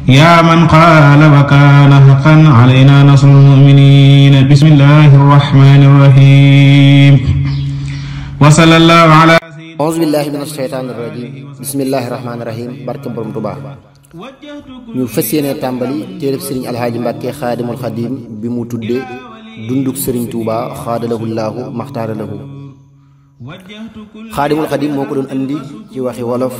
يا من قال وكان حقا علينا نصر المؤمنين بسم الله الرحمن الرحيم وصلى الله على أعوذ بالله من الشيطان الرجيم بسم الله الرحمن الرحيم barke Borom Tuubaa ñu fas yéene tàmbali téereb Sëriñ Alhaaji Mbàkke Xaadimul Xadiim bi mu tudde dunduk Sëriñ Tuubaa xaadalahullahu maxtaaralahu. Xaadimul Xadiim moo ko doon andi ci waxi wolof,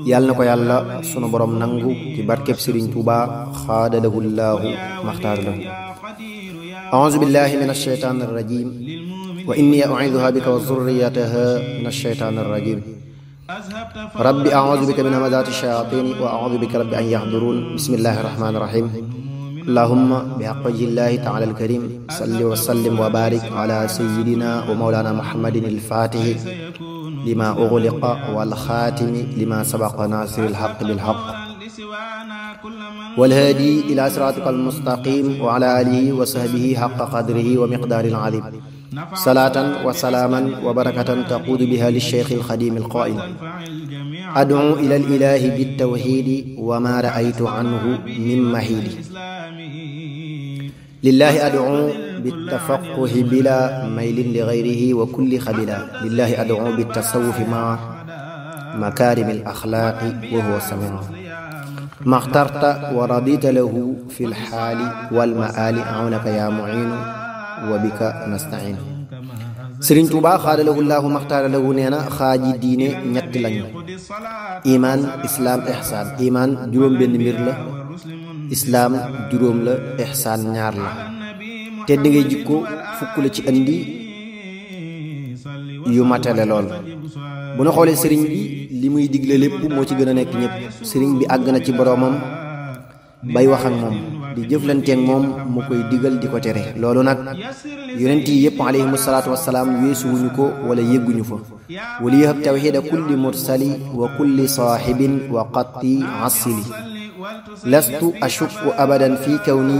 yàlla na ko yàlla sunu borom nangu ci barkeb Sëriñ Tuubaa xaadalahullahu maxtaaralahu. أعوذ بالله من الشيطان الرجيم وإني أعيذها بك وذريتها من الشيطان الرجيم ربي أعوذ بك من همزات الشياطين وأعوذ بك رب أن يحضرون بسم الله الرحمن الرحيم اللهم بحق وجه الله تعالى الكريم صل وسلم وبارك على سيدنا ومولانا محمد الفاتح لما أغلق والخاتم لما سبق ناصر الحق بالحق والهادي إلى صراطك المستقيم وعلى آله وصحبه حق قدره ومقدار العظيم صلاة وسلاما وبركة تقود بها للشيخ الخديم القائل أدعو إلى الإله بالتوحيد وما رأيت عنه من محيد لله أدعو بالتفقه بلا ميل لغيره وكل خبلا لله أدعو بالتصوف مع مكارم الأخلاق وهو سميع ما اخترت ورضيت له في الحال والمآل أعونك يا معين وبك نستعين. Sëriñ Tuubaa xaadalahullahu maxtaaralahu nee na xaaji diine ñett lañu: imaan, islaam, ihsaan. imaan juróom benn mbir la, islaam juróom la, ihsaan ñaar la. tedd ngay jikko fukk la ci andi yu matale lool. bu na xoolee sëriñ bi li muy digle lépp moo ci gën a nekk ñëpp. sëriñ bi àgg na ci boroomam bay wax ak moom, di jëflanteeg moom mu koy digal di ko tere. loolu nag yonent yi yëpp alayhimu salaatu wassalaam weesuwuñu ko wala yëgguñu fa. wali yahab tawxiida kulli mursali wa kulli saaxibin wa qatti asili lastu ashukku abadan fi kawni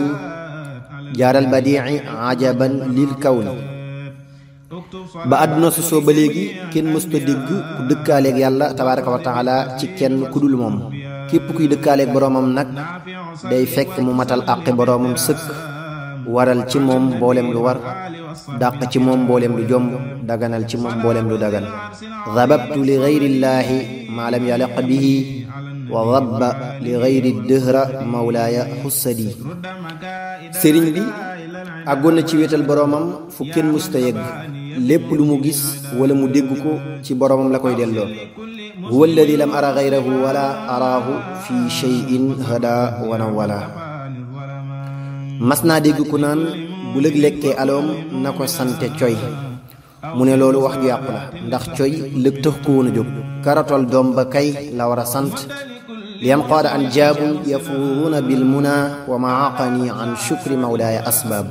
jaaral badiici ajaban lil kawni. ba àdduna sosoo ba léegi kenn mësuta dégg ku dëkkaaleeg yàlla tabaaraka wa taala ci kenn ku dul moom. képp kuy dëkkaaleeg boroomam nag day fekk mu matal àqi boroomam sëkk, waral ci moom mboolem lu war, dàq ci moom mboolem lu jomb, daganal ci moom mboolem lu dagan. dababtu li gayrillaahi maa lam yaliq bihi wa dabba li gayri dëhra mawlaaya xussadi. sëriñ bi àggoon na ci wéetal boroomam fu kenn musta yegg. lépp lu mu gis wala mu dégg ko ci boroomam la koy delloo. huwa alladi lam ara gayrahu wala araahu fi cheyin hada wana wala. mas naa dégg ku naan bu lëg lekkee aloom na ko sante coy. mu ne loolu wax ju yàqu la, ndax coy lëg tax ko woon a jóg. karatol doom ba kay la war a sant. liyan qaada an jaabun yafuruuna bil muna wa maaqani an shukri mawlaaya asbaab.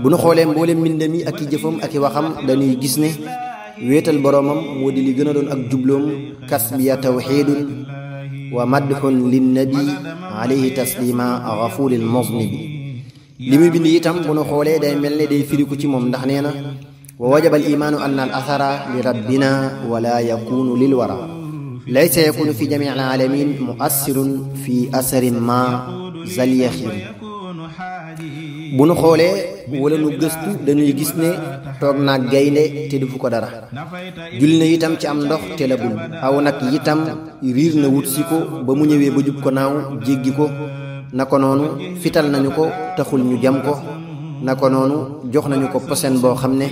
bu nu xoolee mboolem mbindam yi ak i jëfam ak i waxam dañuy gis ne wéetal boroomam moo di li gën a doon ak jubloom. kasbiya tawxiidun wa madxun linnabi alayhi taslima gafuril muznibi. li muy bind itam bu nu xoolee day mel ne day firiku ci moom, ndax nee na wa wajaba al imaanu anna al athara li rabbina wala yakunu lil wara laysa yakunu fi jamii al alamin muassirun fi asarin ma zal yaxin. bu nu xoolee wala nu gëstu dañuy gis ne toog naag gaynde te defu ko dara. julli na itam ci am ndox te labul. aw nag itam riir na wut si ko ba mu ñëwee ba jub ko naaw jéggi ko. naka noonu fital nañu ko taxul ñu jam ko. naka noonu jox nañu ko posen boo xam ne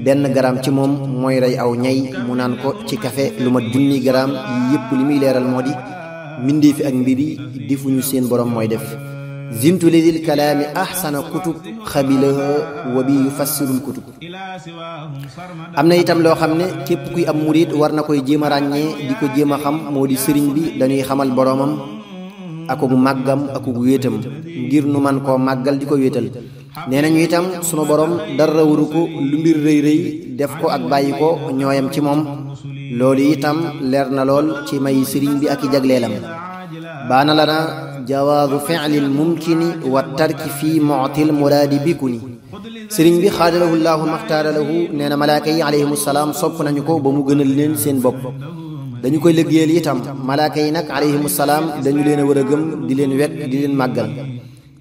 benn garaam ci moom mooy rey aw ñay mu naan ko ci kafe lu mat 1000 garaam. yi yëpp li muy leeral moo di mbindee fi ak mbir yi defuñu seen borom mooy def. zintu lidil kalaami ahsana kutub xabilaha wa bi yufassirul kutub. am na itam loo xam ne képp kuy am murit war na koy jéem a ràññee di ko jéem a xam, moo di sëriñ bi dañuy xamal boroomam akuk màggam akuk wéetam ngir nu man koo màggal di ko wéetal. nee nañu itam sunu borom dara waru ko lu mbir rëy rëy def ko ak bàyyi ko ñooyam ci moom. loolu itam leer na lool ci may sëriñ bi ak i jagleelam. baana lana jawaazu fi'lil mumkini wa tarki fii mu'til muraadi bikuni. sëriñ bi xaadalahullahu maxtaaralahu nee na malaaka yi alayhimu salaam sopp nañu ko ba mu gënal leen seen bopp. dañu koy liggéeyal itam malaaka yi nag alayhimu salaam dañu leen a war a gëm di leen wekk di leen màggal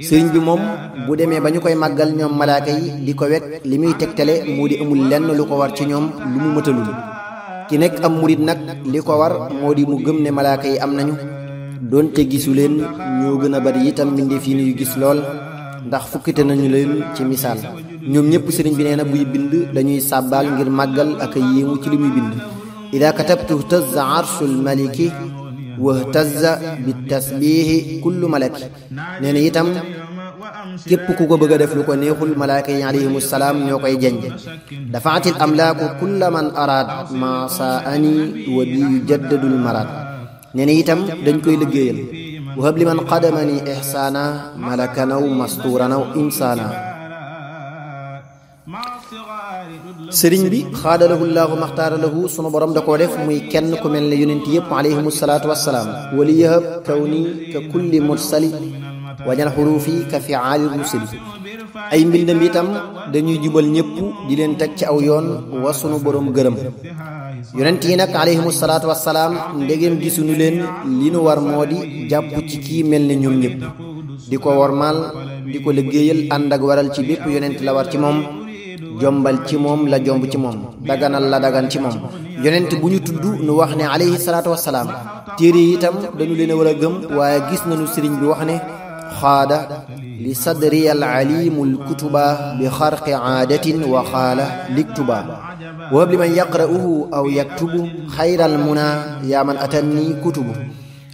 sëriñ bi moom bu demee ba ñu koy màggal ñoom malaaka yi di ko wekk li muy tegtale moo di amul lenn lu ko war ci ñoom lu mu mëtalul ki nekk am murit nag li ko war moo di mu gëm ne malaaka yi am nañu doonte gisu leen ñoo gën a bari itam mbindeef yi yu gis lool ndax fukkite nañu leen ci misaal ñoom ñëpp sëriñ bi nee na buy bind dañuy sàbbaal ngir màggal ak a yéemu ci li muy bind ida katabtu htazza arshul maliki wa htazza bi tasbihi kullu malaki nee na itam képp ku ko bëgg a def lu ko neexul malaaka yi alayhimu salaam ñoo koy jeñ dafaatil amlaaku kulla man araad ma saa ani wa bi yujaddadul maraad nee na itam dañ koy liggéeyal wahab li man qadamani ihsaana malakanaw masturanaw insaana sëriñ bi xaadalahu llaahu maxtaaralahu sunu borom da koo def muy kenn ku mel ne yonent yépp alayhimu salaatu wassalaam wali yahab kaw ni ka kulli mursali wañal xuruufi ka fiaali rusuli ay mbindam itam dañuy jubal ñëpp di leen teg ci aw yoon wa sunu borom gërëm yonent yi nag alayhimu salaatu wassalaam ndegem gisuñu leen li nu war moo di jàpp ci kii mel ne ñoom ñëpp di ko wormaal di ko liggéeyal ànd ak waral ci bépp yonent la war ci moom jombal ci moom la jomb ci moom daganal la dagan ci moom yonent bu ñu tudd nu wax ne alayhi salaatu wassalaam téere yi itam dañu leen a war a gëm waaye gis nañu sëriñ bi wax ne xaada li sadri al alimul kutuba bi xarqi aadatin wa xaala liktuba wahab li man yaqra'uhu aw yaktubu xayral muna yaa man atanni kutubu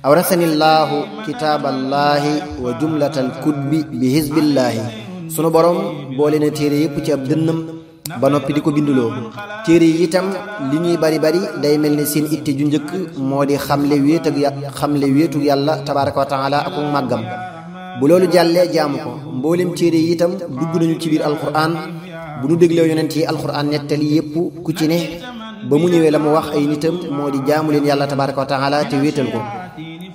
awrasani llaahu kitaaballahi wa jumlatal kutbi bi hizbillahi sunu borom boole na téere yépp ci ab dënnam ba noppi di ko binduloo téere yi itam li ñuy bari bari day mel ne seen itte ju njëkk moo di xamle wéetu yàlla tabaraka wa taala ak màggam bu loolu jàllee jaamu ko mboolem téere yi itam dugg nañu ci biir alquran bu nu dégloo yonent yi alquran nettali yépp ku ci ne ba mu ñëwee la mu wax ay nitam moo di jaamu leen yàlla tabaraka wa taala te wéetal ko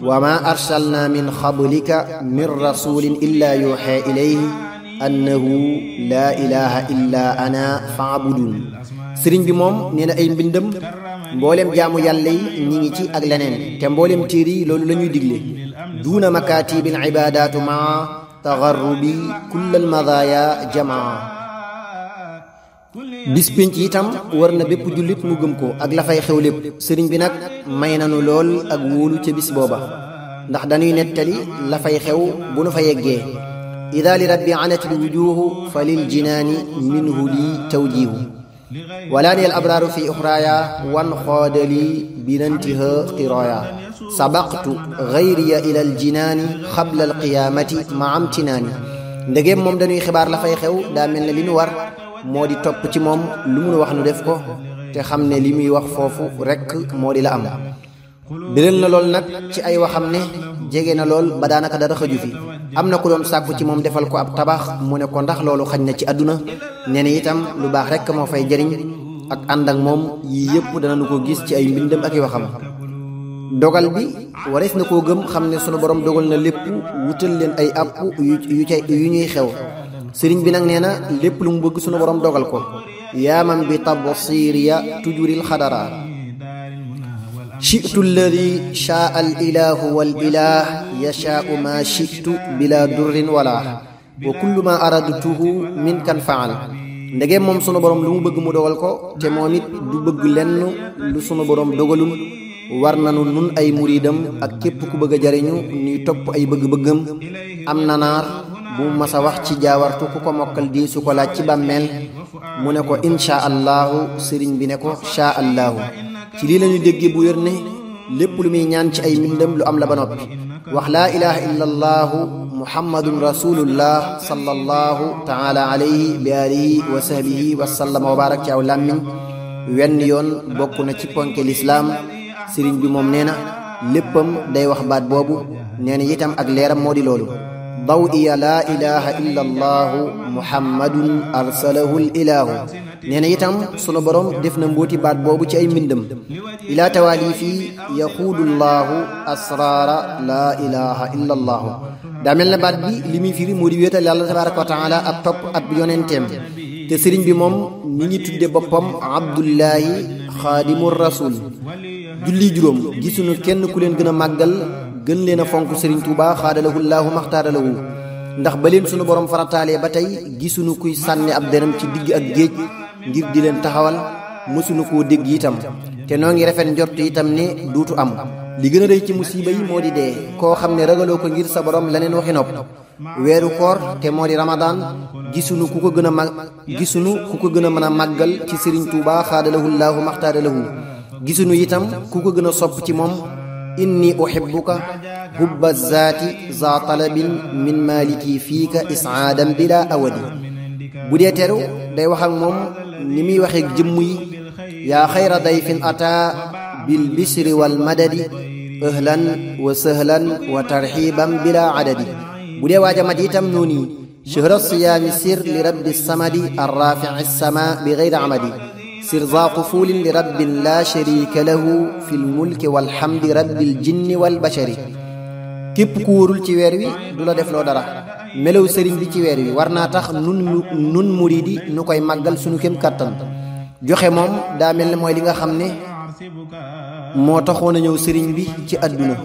wa ma arsalna min qablika min rasulin illa yuuxee ilayhi annahu laa ilaha illa ana faabudun sëriñ bi moom nee na ay mbindam mboolem jaamu yàlla yi ñi ngi ci ak leneen te mboolem téere yi loolu la ñuy digle duuna makatibil ibadatu maa tagarrubi kullal madaya jamaa bis pénc itam war na bépp jullit mu gëm ko ak la fay xew lépp sëriñ bi nag may nanu lool ak wóolu ca bis booba ndax dañuy nettali la fay xew bu nu fa yeggee ida li rabbi anatil wujuhu fa lil jinaani minhu lii tawjihu walaani al abraaru fi uxraaya wan xoodali binantiha qiraaya sabaqtu gayriya ila al jinaani xabla al qiyaamati ma amtinaani ndegem moom dañuy xibaar la fay xew daa mel ne li nu war moo di topp ci moom lu mun wax nu def ko te xam ne li muy wax foofu rekk moo di la am biral na lool nag ci ay waxam ne jege na lool ba daanaka dara xëju fi am na ku doon sàkku ci moom defal ko ab tabax mu ne ko ndax loolu xañ na ci àdduna nee na itam lu baax rekk moo fay jariñ ak ànd ak moom yii yépp danañu ko gis ci ay mbindam ak i waxam dogal bi warees na koo gëm xam ne sunu borom dogal na lépp wutal leen ay àpp yu ñuy xew sëriñ bi nag nee na lépp lu mu bëgg sunu borom dogal ko yaa man bi tabsiriya tujuril xadara shi'tu alladi shaa al ilahu wal ilah yashaa'u ma shi'tu bila durrin wala wa kullu ma aradtuhu min kan faal ndegem moom sunu borom lu mu bëgg mu dogal ko te moom it du bëgg lenn lu sunu borom dogalul war nanu nun ay muridam ak képp ku bëgg a jariñu ñuy topp ay bëgg-bëggam am na naar bu masa wax ci jaawartu ku ko mokkal di su ko laaj ci bàmmeel mu ne ko insha allahu sëriñ bi ne ko sha allahu ci lii lañu déggee bu wér ne lépp lu muy ñaan ci ay mbindam lu am la ba noppi wax laa ilaha illa allahu muhammadun rasulullah sallallahu taala alayhi bi alihi wa sahbihi wa sallama wa barak ci aw làmmiñ wenn yoon bokk na ci ponke lislaam sëriñ bi moom nee na léppam day wax baat boobu nee na itam ak leeram moo di loolu daw iya laa ilaha illa allahu muhammadun arsalahu l ilahu nee na itam sunu borom def na mbóoti baat boobu ci ay mbindam ilaa tawaali fii yaxuudullahu asraara laa ilaha illa allahu daa mel na baat bi li muy firi moo di wéetal yàlla tabaraka wa taala ak topp ab yonenteem te sëriñ bi moom mi ngi tudde boppam abdullahi xaadimu rasul julli juróom gisuñu kenn ku leen gën a màggal gën leen a fonk Sëriñ Tuubaa xaadalahu llaahu maxtaaralahu ndax ba leen sunu borom farataalee ba tey gisuñu kuy sànni ab deram ci digg ak géej ngir di leen taxawal mësuñu koo dégg itam te noo ngi rafet njort itam ne duutu am li gën a rëy ci musiba yi moo di dee koo xam ne ragaloo ko ngir sa borom leneen waxi nopp weeru koor te moo di ramadaan gisuñu ku ko gën a mën a màggal ci Sëriñ Tuubaa xaadalahu llaahu maxtaaralahu gisuñu itam ku ko gën a sopp ci moom inni uhibbuka hubba zaati za talabin min maliki fiika isaadan bila awadi bu dee teru day wax ak moom ni muy waxee jëmm yi yaa xayra dayfin ataa bil bishri wal madadi ahlan wa sahlan wa tarxiban bila adadi bu dee waaja mat itam noonu shahra siyaami sir li rabbi samadi arrafici sama bi gayri amadi sir za qufulin li rabbin la sharika lahu fi lmulki walhamdi rabbil jinni wal bashari képp ku wóorul ci weer wi du la def loo dara melaw sëriñ bi ci weer wi war naa tax nun muridi nu koy màggal sunu kem kàttan joxe moom daa mel ne mooy li nga xam ne moo taxoon a ñëw sëriñ bi ci àdduna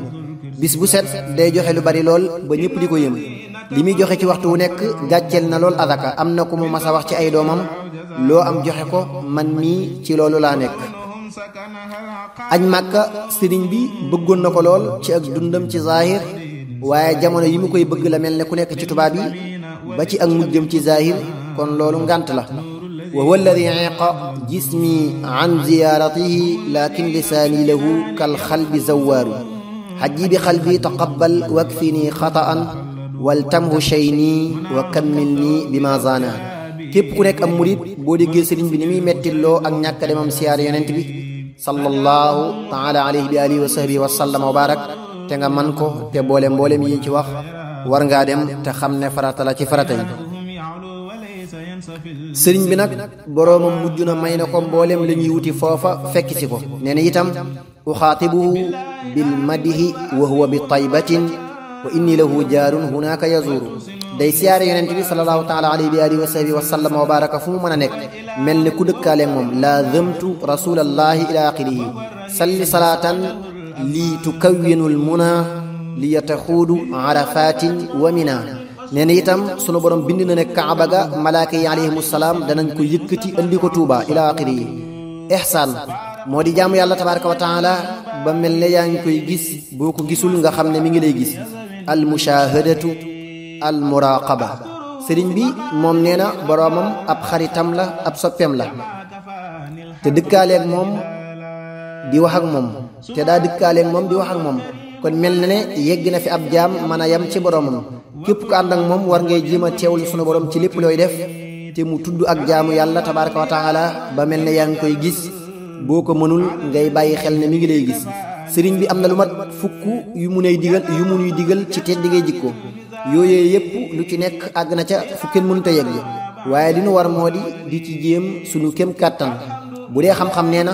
bis bu set day joxe lu bari lool ba ñëpp di ko yëm li muy joxe ci waxtu wu nekk gàcceel na lool adaka am na ku mu mas a wax ci ay doomam loo am joxe ko man mii ci loolu laa nekk añ màkka sëriñ bi bëggoon na ko lool ci ak dundam ci zahir waaye jamono yi mu koy bëgg la mel ne ku nekk ci tubaab yi ba ci ak mujjam ci zahir kon loolu ngànt la wa huwa alladi iqa jismi an ziyaratihi lakin lisaani lahu kal xalbi zawaaru xajji bi xalbi taqabbal wakfini xataan wal tamhu shayni wa kammil nii bi ma zaana képp ku nekk am murit boo déggee sëriñ bi ni muy mettilloo ak ñàkk demam siyaar yonent bi sallallahu taala alayhi bi alihi wa sahbihi wa sallama wa barak te nga man ko te mboolem yi ci wax war ngaa dem te xam ne farata la ci farata yi sëriñ bi nag boroomam mujj na may na ko mboolem la ñuy wuti foofa fekk si ko nee na itam uxaatibuhu bil madihi wa huwa bi taybatin wa inni lahu jaarun hunaka yazuru day siyaare yonent bi sallallahu taala alayhi bi alihi wa sahbihi wa sallama wa baraka fu mu mën a nekk mel ne ku dëkkaale moom laazamtu rasulallahi ila axirihi salli salaatan lii tukawwinul muna li yataxuudu arafatin wa mina nee na itam sunu borom bind na ne kaaba ga malaaka yi alayhimu salaam danañ ko yëkkati andi ko tuuba ila axirihi ihsaan moo di jaamu yàlla tabaraka wa taala ba mel ne yaa ngi koy gis boo ko gisul nga xam ne mi ngi lay gis al mushahadatu al muraqaba sëriñ bi moom nee na boroomam ab xaritam la ab soppeem la te dëkkaaleeg moom di wax ak moom te daa dëkkaaleeg moom di wax ak moom kon mel na ne yegg na fi ab jaam mën a yam ci boroomam képp ku ànd ak moom war ngay jéem a teewlu sunu borom ci lépp looy def te mu tudd ak jaamu yàlla tabaraka wa taala ba mel ne yaa ngi koy gis boo ko mënul ngay bàyyi xel ne mi ngi lay gis sëriñ bi am na lu mat fukk yu mu nuy digal ci tedd ngay jikko yooyee yépp lu ci nekk àgg na ca fu kenn mënut a yegg waaye li nu war moo di ci jéem sunu kem kàttan bu dee xam-xam nee na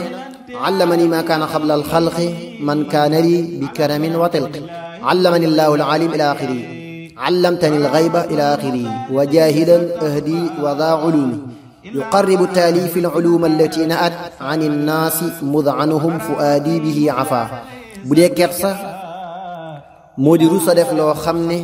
allamani ma kaana xabla al xalqi man kaana li bi karamin wa tilqi allamani llahu al alim ila axiri allamtani al xayba ila axiri wa jahilan ahdi wa daa ulumi yuqarribu taali fi al ulum allati naat an innaasi mud anhum fuaadi bihi afa bu dee kersa moo di rusa def loo xam ne